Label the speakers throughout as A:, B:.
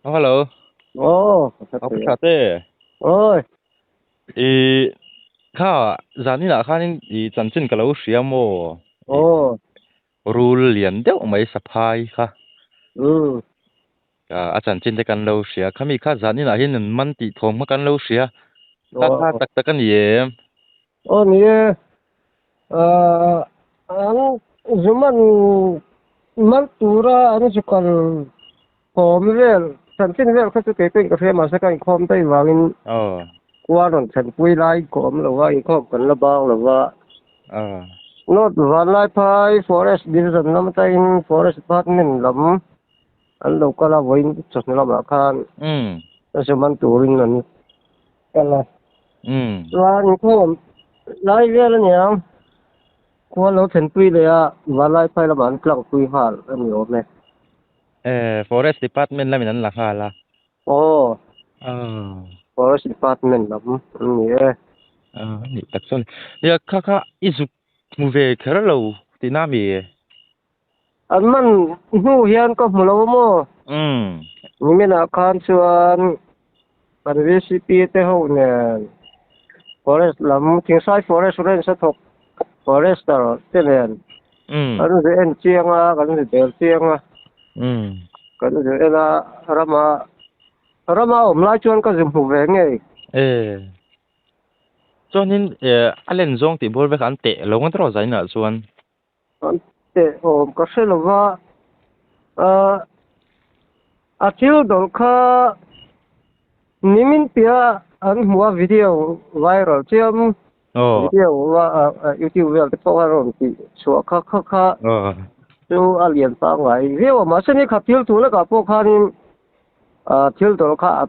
A: Oh, hello.
B: Oh,
A: Apa tha te?
B: Oi.
A: I kha zanin ah khanin i chanchin ka lo hria maw?
B: Oh.
A: Rul lian deuh mai saphai kha. A chanchin te kan lo hria. Khami kha zanin ah hian an man tih thawm kha kan lo hria. Kha kha tak tak a ni em?
B: Aw ni e. An zuman man tura an zu kal thawm vel chanchin vel kha chu kei pawhin ka hria mahse ka inkhawm daih vangin khua rawn thlenpui lai ka awm lo va, inkhawm kan la bang lo va. North Vanlaiphai Forest Division lam atangin Forest Department lam an lo kal a, vawiin chawhnu lamah khan zuman turin an kal a. Chuan inkhawm lai vel a niang, khua lo thlenpui leh a, Vanlaiphai lamah an tlangpui nghal a ni awm e.
A: Eh, Forest Department lamin an la nghal a.
B: Aw. Forest Department lam an ni e.
A: Ah, ni tak chuan. Nia kha kha i zuk hmu ve kher lo tihna mi?
B: An man hnu hian ka hmu lo maw? Niminah khan chuan kan VCP te ho nen Forest lam Thingsai Forest Range a thawk Forester te nen kan zu en chiang a, kan zu bel chiang a, kan zu en a, rama rama awm lai chuan ka zu hmu ve ngei.
A: E chuanin a len zawng tih bawr vek an teh lo ngawt erawh zainah chuan.
B: An teh awm ka hre lo va, a thil dawlh kha nimin piah an hmu a video viral chiam video youtube vel te pawh a rawn tih chhuah kha kha kha chu a lian pangngai viau a mahse ni kha thil thu lakah pawh khanin thil dawlh kha a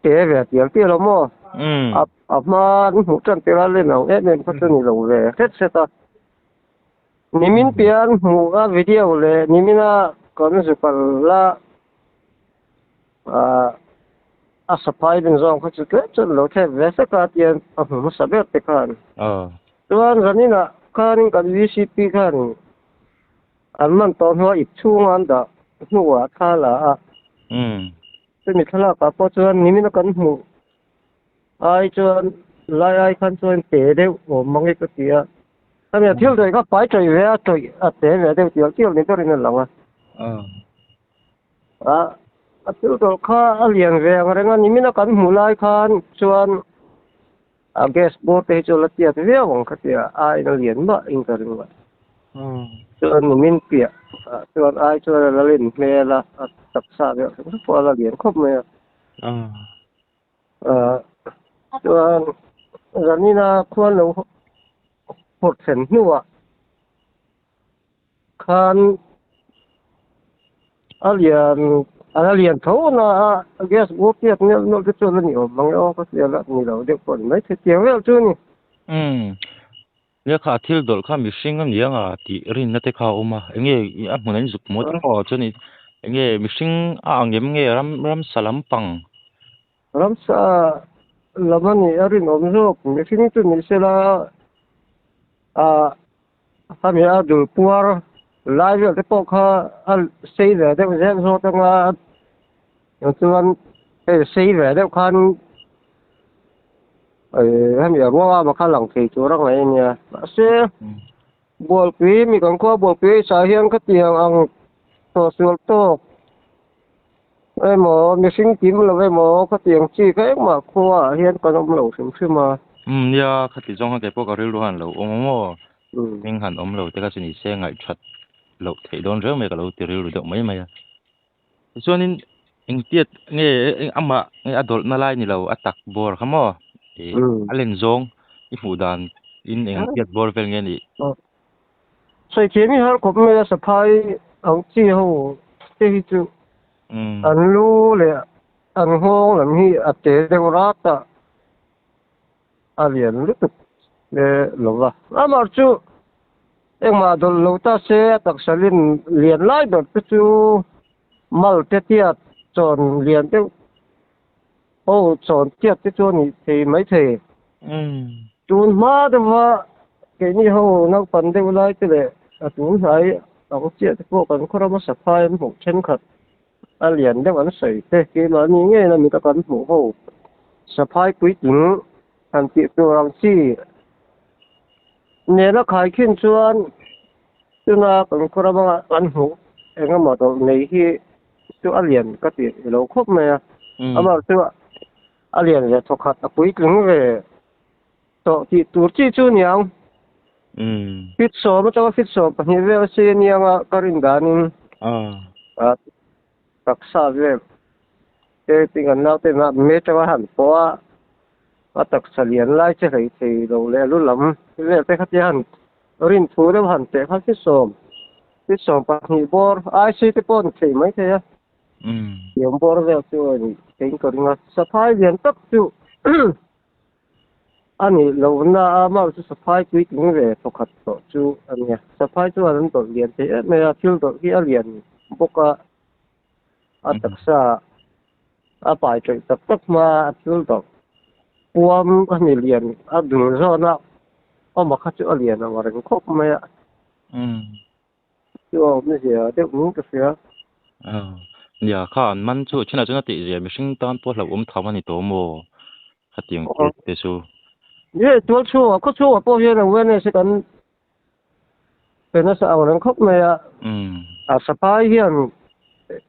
B: te ve tial tial a maw a hma an hmuh tan tir a len ang em em kha chu ni lo ve hret hret a. Nimin pian hmuh a video leh nimina kan zu kal la a saphai din zawng kha chu tlem chuan lo thep ve sek a tian a hmu hmasa ber te khan. Chuan zaninah khanin kan VCP khan an man tawh hnua ip chhunga an dah hnuah thla la a. Chumi thlalakah pawh chuan nimina kan hmuh Ai chuan lai ai khan chuan te deuh awm mang e ka ti a. Hemi a thil dawih kha pai tawih ve a, tawih a te ve deuh tial tial ni berin a lang a. A a thil dawlh kha a lian ve ang reng a, nimina kan hmuh lai khan chuan a gas bawr te hi chu la tiat viau ang ka ti a, aiin a lian mah in ka ring a. Chuan nimin piah chuan ai chuan a la len hmel a, a taksa deuh hrim hrim pawh a la lian khawp mai a. Chuan zanina khuan lo phawrh thlen hnuah khan a lian a la lian tho na a gas bur tiat neuh neuh te chuan a ni awm mang e aw ka hria la ni lo deuh pawh a ni maithei tiang vel chu a ni.
A: Umm lehkha thil dawlh kha mihring a ni ang a tih rinna te kha a awm a enge a hmun an zuk maw te pawh chuan enge mihring a ang em nge ram ramsa lampang.
B: Ramsa lam a nih a rinawm zawk mihring chu ni sela ah hemi a dul puar lai vel te pawh kha a sei ve deuh zel zawt anga chuan hei sei ve deuh khan hemi a ruang ama kha lang thei tur a ngaih a nia mahse bualpui mi kan khua bualpui sa hian khatiang ang tawhsual tawk. Emaw, mihring kim lo emaw, khatiang chi kha engmah khuaah hian kan awm lo hrim hrim a.
A: Umm nia, khati zawng kha keipawh ka rilru han lo awm a maw? Hming han awm lo te kha chu ni se ngaihthat loh theih dawn reu mai ka lo ti rilru deuh mai mai a. Tichuanin engtiat nge amah nge a dawlhna lai ni lo a tak bawr kha maw? Ih a len zawng i hmuh dan in engtiat bawr vel nge nih?
B: Sawichhiam hi har khawp mai a saphai ang chi ho te hi chu an lu leh an nghawng lam hi a te deuh rat a, a lian lutuk hle lo va. Amah chu engmah dawlh lo ta se a taksa lin lian lai ber te chu mal te tiat chawn lian deuh ho chawn tiat te chu a nih thei maithei. Tun hma deuha keini ho naupang deuh lai te leh a tun hnai ang chiah te pawh kan khaw rama saphai an hmuh thenkhat. A lian deuh an sawi te keimahni ngei na mit a kan hmuh ho saphai puitling han tih tur ang chi nena khaikhin chuan tuna kan khaw rama kan hmuh engemaw tawlh nei hi chu a lian ka ti lo khawp mai a amah chu a lian ve thawkhat a puitling ve tawh tih tur chi chu niang feet sawm atanga feet 12 vel a sei aniang a ka rin danin taksa vel te ting an naute na me atanga han pawh a a taksa lian lai che hlei thei lo leh a lu lam vel te kha tia han rin thu deuh han teh kha feet sawm feet 12 bawr ai sei te pawh a ni thei maithei a. Tiang bawr vel chu a ni theiin ka ring a saphai lian tak chu A nih lohna a mah chu saphai puitling ve thawkhat tawh chu a nia. Saphai chuan an dawlh lian thei em mai a, thil dawlh hi a lian bawk a, a taksa a pai tawih tak tak hma a thil dawlh puam a ni lian a dul zawn a awm a kha chu a lian ang reng khawp mai a. Chu a awmzia deuh niin ka hria.
A: Nia, kha an man chu thinah chuan a tih zia mihring tan pawh hlauhawm tham a ni tawh maw? Khatiang te te chu.
B: Ni, tual chhungah, khaw chhungah pawh hian awareness hi kan pe nasa ang reng khawp mai a. A saphai hian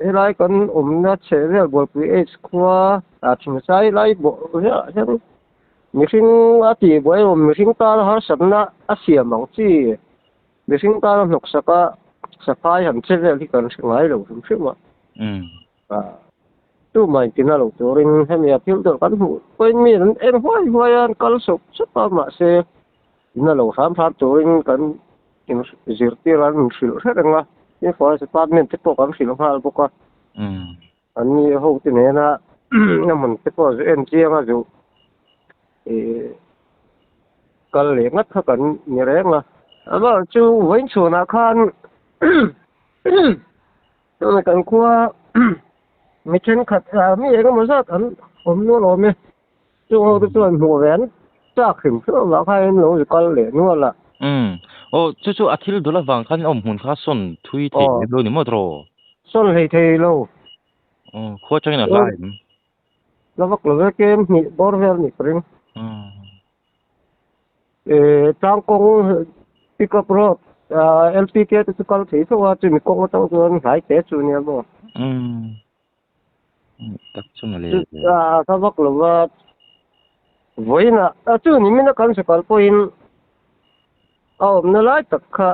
B: helai kan awmna chheh vel Bualpui H khua a Thingzai lai bawh hian mihring a tihbuai awm mihring tan harsatna a siam ang chi. Mihring tana hnawksak a saphai han che vel hi kan hre ngai lo hrim hrim a. Tumah intina lo turin hemi a thil deuh kan hmuh pawhin mi an en huai huai a, an kal sawp sawp a, mahse ina lo hram hram turin kan inzirtir a, an inhrilh hre reng a, tin forest department te pawh kan hrilh nghal bawk a. An ni ho te nena a hmun te pawh zu en chiang a zu ih kal leh ngat kha kan ni reng a. Amah chu vawiin chhunah khan kan khua mi thenkhat mi eng emaw zat an awm nual awm e. Chung ho te chuan hmuh ve an chak hrim hrim avang khan in lo kal leh nual a.
A: Umm. Aw, chu chu a thil dul avang khan awm hmun kha sawn thui thei lem lo ni maw tawh?
B: Sawn hlei thei lo.
A: Aw, khua atangin a hla em?
B: La vak lo ve kem hnih bawr vel nih ka ring. Eh, tlangkawng pick up road LPK te chu kal thei tho a, chumi kawng atang chuan hnai te chu nia maw?
A: Umm. Tak chu mawle.
B: A tha vak lo va, vawiinah a chu ni min a kan sakal pawhin a awmna lai tak kha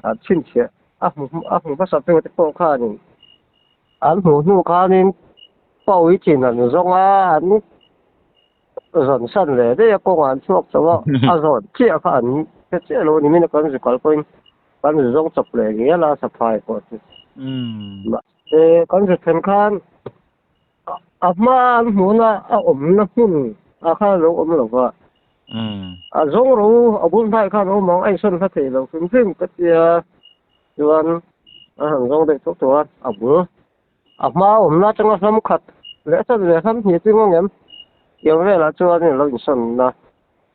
B: a chhinchhiah a hmu a hmu hmasa tu te pawh khanin an hmuh hnu khanin pawi chin an zawng a an zawn san ve daih a kawngah an chhuak chauh a a zawn chiah kha an hre chiah lo a ni min a kan zukal pawhin kan zawng chawp leh ngial a saphai pawh chu. E kan hre then khan a hma an hmuhna a awmna hmun ah khan a lo awm lo va. A zawng ro a bul hnai khan a awm ang a insawn hla thei lo hrim hrim ka tia chuan a han zawng deuh thuak thuak a, a bul a hma awmna atanga hlam khat leh a chanve hlam hnih chu ngawng em tiang velah chuan a lo insawn a,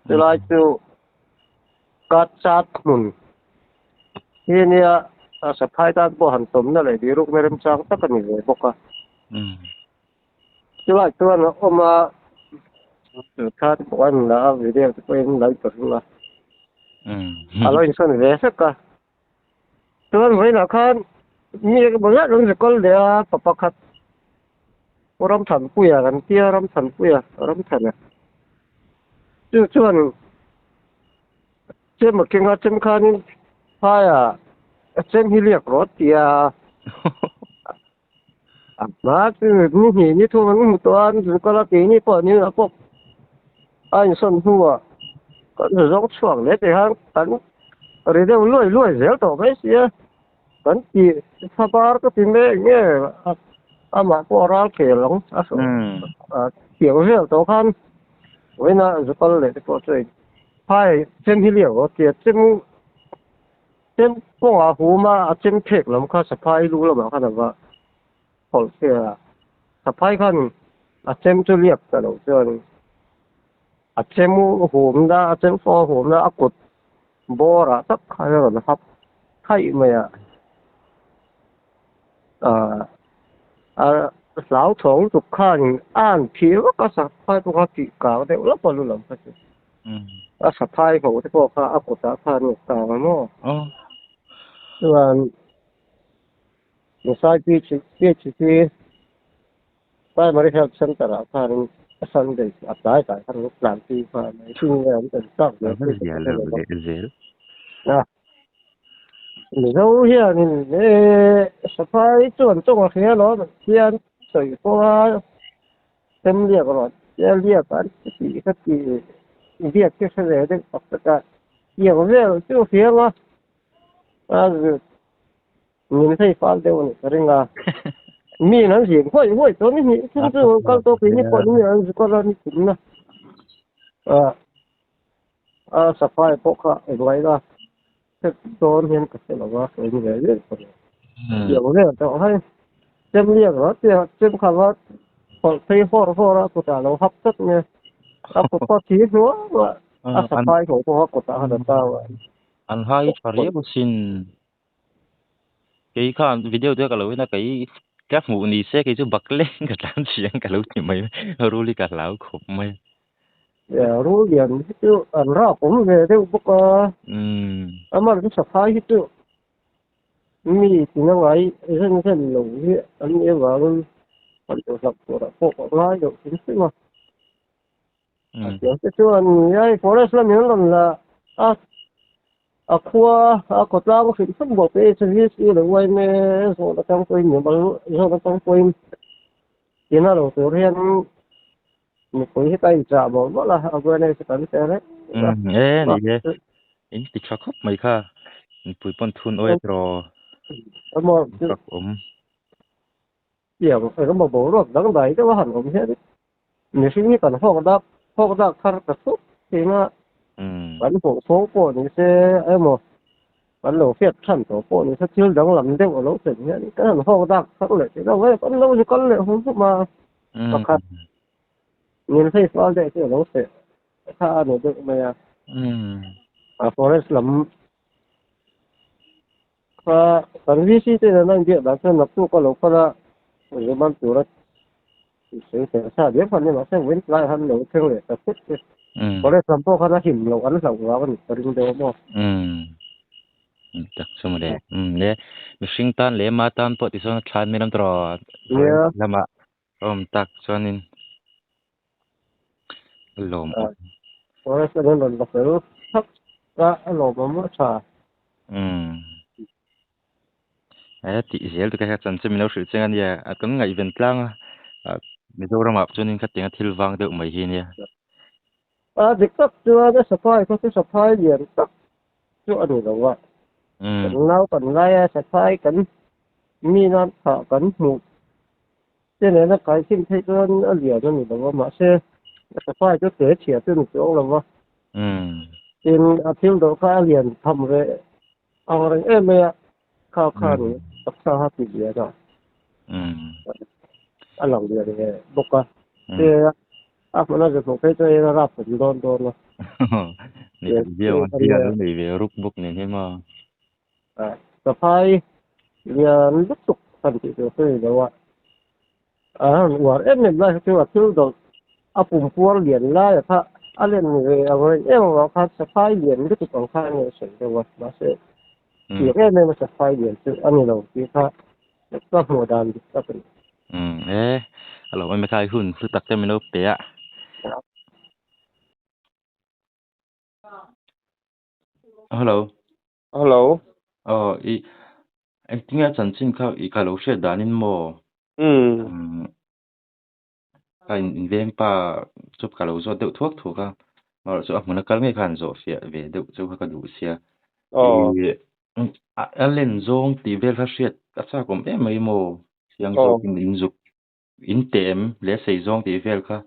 B: chulai chu ka chat hmun hi nia a saphai tan pawh han tawmna leh birukna remchang tak a ni ve bawk a. Chulai chuan a awm a, thla te pawh an la a, video te pawhin an la ta ring a. A lo insawn ve hlek a. Chuan vawiinah khan mi eng zat an zikal leh a, pa pakhat Pu Ramthanpuia kan tia Ramthanpuia Ramthana chu chuan chem a keng a chem khanin phaia a chem hi liak rawh a ti a a hma chu ni hnih ni thum an hmu tawh a an zukal a keini pawh an inah pawh a insawn hnuah kan zawng chhuak leh teh khan kan ri deuh luai luai zel tawh mai sia. Kan ti thlabar ka ti mek nge amah pawh a ral khel ang a thiang vel tawh khan vawiina zukal leh te pawh chu hei phai chem hi liak rawh tia chem chem kawngah a hum a a chem phek lam kha saphai lu lamah khan a va hawlh che a saphai khan a chem chu liak ta lo chuan a chem humna a chem fawng a humna a kut Bawrah tak khan a rawn hap thaih mai a, aah A hlauthawng lutuk khanin a han phih vak a, saphai pawh kha phih kang deuh lawp a lu lam kha chu. A saphai ho te pawh kha a kutah khan a kang a maw? Chuan Musai PHC Primary Health Centre ah khanin Sunday a tlai tlai khan an tlan pui kha a ni. Chung nge an tel tak zel
A: pawh ka hre lo va.
B: Mizo hianin saphai chu an tawng a hria alawm an tia an sawi pawh a, sem liak rawh an tia liak an ti kha ti biak te hre ve deuh tak tak a, tiang vel chu a hria ang a, Min hei fal deuh a nih ka ring a. Mi in an zin huai huai tawh ni hnih thung chu kal tawh keini pawh ni an zu kal a ni tum na. A a safai pawh kha engngai la hret dawn hian ka hre lo va sawi ni ve viau ka nia. Tiang vel tawh hei chem liak rawh tia chem kha va hawlh phei hawr hawr a kutah lo hap tlat nge a kut pawh thi hnuau a a safai ho pawh a kutah khan a tang a.
A: An hai tha riau asin. Kei khan video te ka lo en a kei ka hmuh ni se kei chu bak leng ka tlan chiang ka lo ti mai rul hi ka hlau khawp mai.
B: Rul lian hi chu an rap awm ve deuh bawk a, amah chu saphai hi chu mi tina ngai zen zen lo hi an nih avangin an lo hlauh turah pawh ka ngai loh hrim hrim a. A tiang te chuan ai forest lamin an rawn la a, a khua a khawtlang hrilh hrilh bawk e service i lo uai me zawn atang pawhin mimal zawn atang pawhin tina lo tur hian mipui hi ka inchah mawlh mawlh a awareness hi kan pe reng
A: a. E ni e in ti tha khawp mai kha mipui pawn thun awi tiraw fak awm.
B: Tiang engemaw boruak dangdai deuh a han awm hian mihring hi kan hawk dak hawk dak thar ta thut thin a, kan hmuh fo pawh ni se emaw kan lo hriat than tawh pawh ni se thil danglam deuh a lo thlen hian kan han hawk dak thar leh thin a, weh kan lo zu kal leh hum hum a, pakhat min hlei fal deuh chu a lo feh kha a ni deuh mai a, a forest lam Kha kan VC te nena inbiak dan chuan naktuk a lo kal a, Zeman tura sawi fel sa diam khan ni mahse vawiin tlaiah khan lo thleng leh ta thut che. Forest lam pawh khan a him loh an hlauh vang a ni ka ring deuh a maw.
A: Umm tak chu mawle. Umm le mihring tan leh ma tan pawh tichuan a thlan mai lam tawh forest lamah a awm tak chuanin a lawm awm.
B: Forest lam an rawn la fel thak a, a lawmawm a tha.
A: Umm. He tih zel te kha chanchin min lo hrilh chiang a nia, a kan ngaihven tlang a, Mizoramah chuanin khatianga thil vang deuh mai hi nia.
B: A dik tak chuan a saphai khaw chu saphai lian tak chu a ni lo a, kan nau kan lai a saphai kan mi nan thah kan hmuh te nena kai khin theih chuan a lian a ni lo a, mahse a saphai chu te chhia chu ni chuang lo va. Tin, a thil dawh kha a lian tham ve ang reng em mai a, kha khan taksa kha ti lian a, a lang lian ve bawk a. Te a hmana ze hmuh phei chuan a rap awm dawn dawn a.
A: Nei viau a, thil a lo nei ve ruk bawk nen hian maw.
B: Saphai lian lutuk han tih tur chu ni lo a, a han uar em em lai kha chu a thil dawlh a pum puar lian lai a kha a len ve ang reng em avang khan saphai lian lutuk ang khan a sawi deuh a, mahse tiang em em a saphai lian chu a ni lo tih kha ka hmuh dan dik tak a ni.
A: Umm e, a lo awm e kha i hun hlu tak te min lo pe a. Hello.
C: Hello.
A: Aw i engtinge a chanchin kha i ka lo hriat danin maw?
C: Umm.
A: Ka in veng pa chu ka lo zawt deuh thuak thuak a, amaherawhchu chu a hmun a kal ngei khan zawh fiah ve deuh chu kha ka duh sia.
C: Aw.
A: I a len zawng tih vel kha hriat a chak awm em mai maw? Siang zawkin in zuk in teh em leh a sei zawng tih vel kha.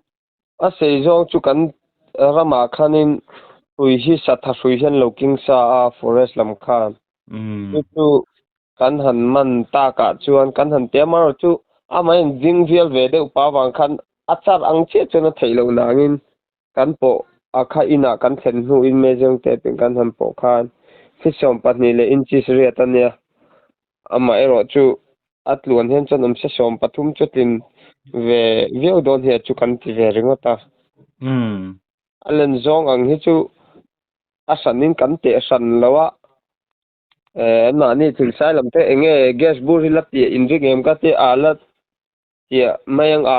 C: A sei zawng chu kan ramah khanin hrui hi satha hrui hian lo king sa a forest lam khan. Chu chu kan han man takah chuan kan han tia amaherawh chu amah in ding vial ve deuh pa avang khan a char ang chiah chuan a theih loh nangin kan pawh a kha inah kan thlen hnuin measuring tape in kan han pawh khan feet 12 leh inches riat a nia. Amaherawh chu. A tluan hian chuan awm se sawm pathum chu tlin ve viau dawn hi a chu kan ti ve ringawt a. A len zawng ang hi chu a hranin kan teh hran lo a. Anmahni thil sai lam te eng nge gas bur hi la tih inring em ka tia a la tih mai ang a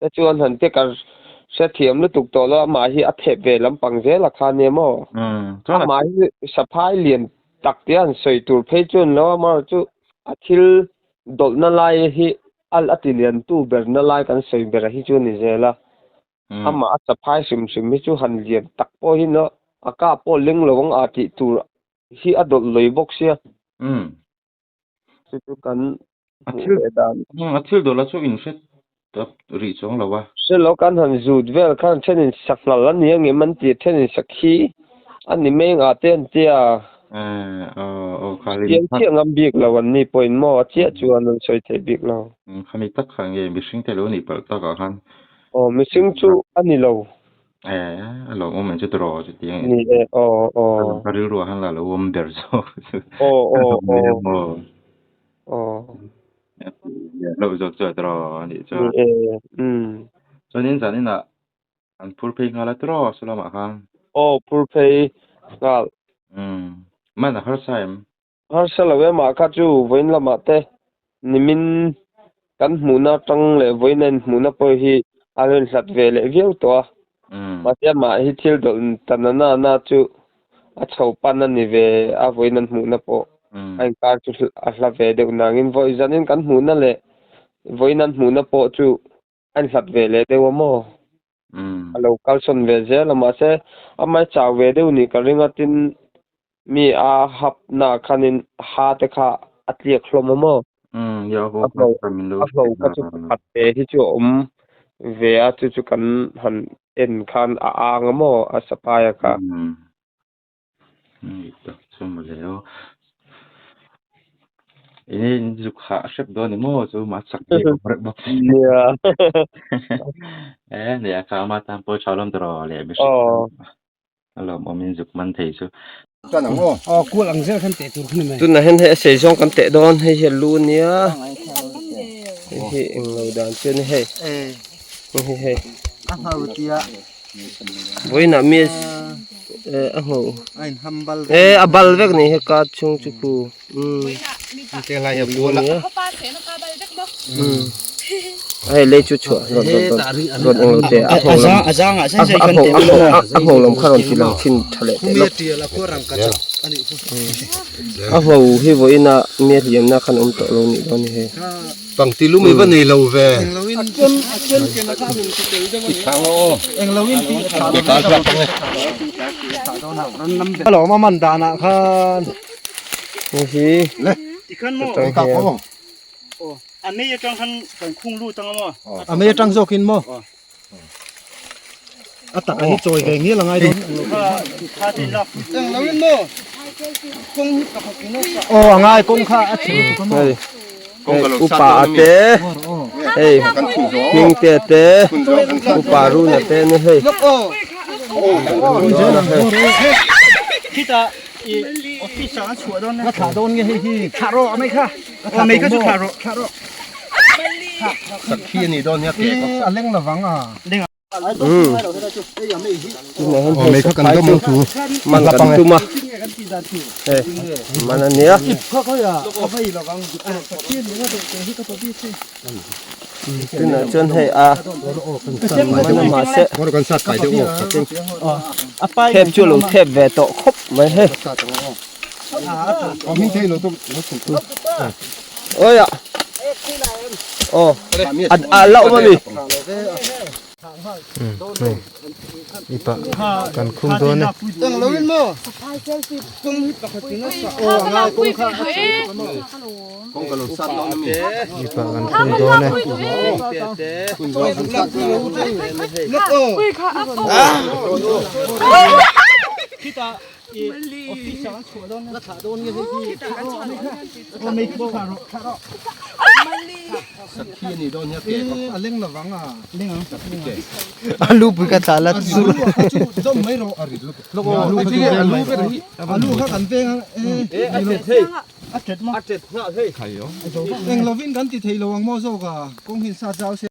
C: te chuan han te ka hrethiam lutuk tawh lo amah hi a thep ve lampang zel a kha nia maw amah hi saphai lian tak tia han sawi tur phei chuan lo amaherawhchu a thil dawlhna lai hi a ti lian tu berna lai kan sawi ber hi chu a ni zel a. Amah a saphai hrim hrim hi chu han lian tak pawh hi no a kah pawh leng lo ang a tih tur hi a dawlh lawih bawk sia. Chu chu kan hmuh ve dan.
A: A thil dawlh a chu in hre tap rih chuang lo a.
C: Hre lo kan han zut vel khan thenin sanghal a ni angem an ti a, thenin sakhi a ni mai ang ah te an ti a. Chiang chiah ngam bik lo an ni pawhin maw a chiah chuan an sawi thei bik lo.
A: Khami tak kha nge mihring te lo nih palh takah khan
C: Aw, mihring chu a ni lo.
A: Eh, a lawmawm em chu tiraw chuti ang.
C: Ni e, aw, aw.
A: Ka rilru ah khan la lo awm ber zawk chu.
C: Aw, aw, aw. Aw.
A: Lo zawk chu a tiraw a nih chu.
C: Ni e, umm.
A: Chuanin zanin ah an phur phei nghal a tiraw saw lamah khan.
C: Aw, phur phei nghal.
A: Umm, man a harsa em?
C: Harsa lo em ah kha chu vawiin lamah te nimin kan hmuhna atang leh vawiin a inhmuhna pawh hi a lo inhlat ve leh viau tawh a. Mahse amah hi thil dawlh ta na na na chu a chho pan a ni ve a vawiin an hmuhna pawh a inkar chu a hla ve deuh nangin vawi zanin kan hmuhna leh vawiin an hmuhna pawh chu a inhlat ve leh deuh a maw? A lo kalsawn ve zel a mahse amah hi chau ve deuh nih ka ring a tin mi a hap na khanin ha te kha a tliak hlawm a maw? A hlo a hlo kha chu pakhat ve hi chu a awm ve a chu chu kan han en khan a ang a maw a sapaia kha.
A: Tak chu mawle aw. Enge in zuk hah hrep dawn ni maw chu mah chak ve awm reuh bawk si.
C: Nia.
A: Eh nia kha ama tan pawh tha lawm tawh leh mihring a lawmawm in zuk man thei chu.
B: Aw kual ang zel khan teh tur khan ni mai.
C: Tunah hian hei a sei zawng kan teh dawn hei hi a lu nia hei hi englo dan chu a ni hei hei hi hei. Vawiinah mi a hmu eh a bal vek ni he card chhung chu khu umm hei lei chu chhuah rawn rawn rawn englo te a hmu lam a hmu lam kha rawn ti lang thin tha leh teh lawk a hmu hi vawiinah mi a hliamna khan awm tawh lo nih dawn ni hei.
D: Pangti lum i va nei lo ve.
B: Alawm a man danah khan
C: hei hi atang hian
E: a mei atang khan kan khung lut anga maw
B: a mei atang zawkin maw a tak a hi chawi ve ngial angai dawn aw a ngai kawng kha a chhe lutuk a maw
C: Upa a te hei Hmingte a te Upa Runa te ni hei Man kan tum a hei man a nia tunah chuan hei a man a mahse thep chu a lo thep ve tawh khawp mai hei awi ah aw a la awm a mi.
D: Ipa kan khum dawn e. Ipa kan khum dawn e.
B: Alu pui ka thlah la chu
E: A tet ma.
C: A tet nghal hei.
E: Khayo.
F: Eng lovin kan ti thei lo ang maw zawk a, kawng hin sa zau se.